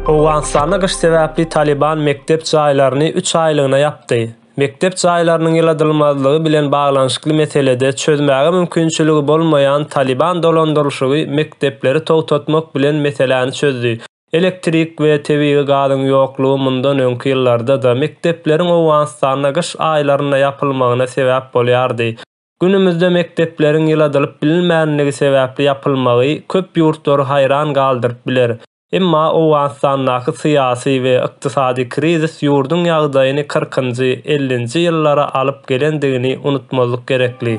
Owganystanda gyş sebäpli Talyban mekdep jaýlaryny üç aýlygyna ýapdy. Mekdep jaýlarynyň ýyladylmazlygy bilen baglanyşykly meselede çözmäge mümkinçiligi bolmaýan Talyban dolandyrylyşygy mekdepleri togtatmak bilen meseläni çözdi. Elektrik we tebigy gazyň ýoklugy mundan öňki ýyllarda-da mekdepleriň Owganystanda gyş aýlarynda ýapylmagyna sebäp bolýardy. Günümizde mekdepleriň ýyladylyp bilinmänligi sebäpli ýapylmagy köp ýurtlary haýran galdyryp biler. Emma Owganystandaky syýasy we ykdysady krizis ýurduň ýagdaýyny kyrkynjy, ellinji ýyllara alyp gelendigini unutmazlyk gerekli.